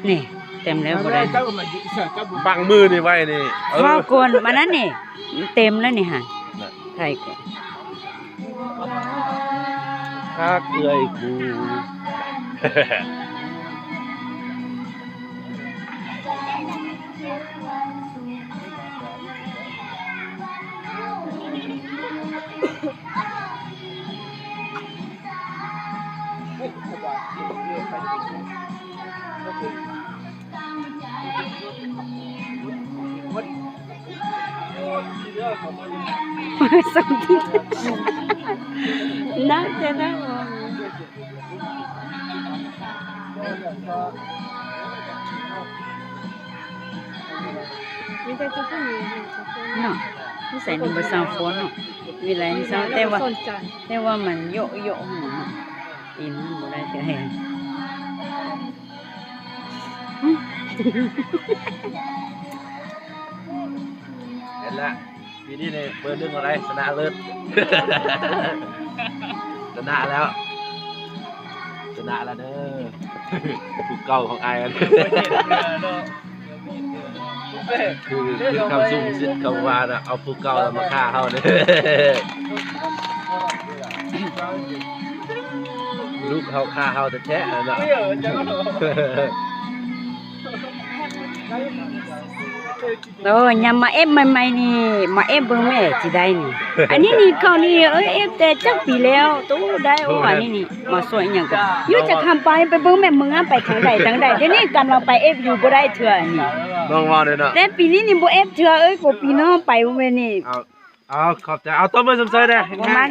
ນີ້ເຕັມແລ້ວບໍ່ໄດ້ ບັງມືນີ້ໄວ້ນີ້ ເອີ ເວົ້າກ່ອນ ອັນນັ້ນນີ້ເຕັມແລ້ວນີ້ຫາ ໄທກ່ອນ ຫາກເອື້ອຍກູ. ໜັກແທ້ນະ ມີແຕ່ຈຸດນີ້ເນາະ ນິໄສໜຶ່ງບໍ່ເຊົາຝົນເນາະ ມີຫຼາຍເຊົາ ແຕ່ວ່າ ແຕ່ວ່າມັນໂຍະໆ ເນາະ ຕີນມັນບໍ່ໄດ້ແທ້. ເຫັນລະ ປີນີ້ນີ້ເບີໜຶ່ງເອົາໄດ້ ຊະນະເລີດ ຊະນະແລ້ວ ຊະນະແລ້ວເດີ ຜູ້ເກົ່າຂອງອ້າຍ ຄື ຄືຄຳຊຸ່ມຊິດຄຳວ່ານະ ເອົາຜູ້ເກົ່າລະມາຂ້າເຮົາເດ້ ລູກເຮົາຂ້າເຮົາແທ້ໆ ຫັ້ນນະ. ໂອ້ ຍາມມາເອັບໃໝ່ໆນີ້ ມາເອັບເບິ່ງແມ່ຊິໄດ້ນີ້ ອັນນີ້ນີ້ເຂົານີ້ ເອີຍ ເອັບແຕ່ຈັກປີແລ້ວ ໂຕໄດ້ ໂອ້ ອັນນີ້ນີ້ ມາຊ່ວຍອີ່ຫຍັງກໍ ຢູ່ຈັກຄຳປາຍ ໄປເບິ່ງແມ່ເມືອງ ໄປທາງໃດທາງໃດ ດຽວນີ້ກຳລັງໄປເອັບຢູ່ ບໍ່ໄດ້ເທື່ອນີ້ ນ້ອງເວົ້າເດ້ເນາະ ແຕ່ປີນີ້ນີ້ບໍ່ເອັບເທື່ອ ເອີຍ ກວ່າປີໜ້ອໄປ ບໍ່ແມ່ນນີ້ ເອົາ ເອົາ ຂອບໃຈ ເອົາ ຕົບມືຊົມເຊີຍແດ່ ບໍ່ມາ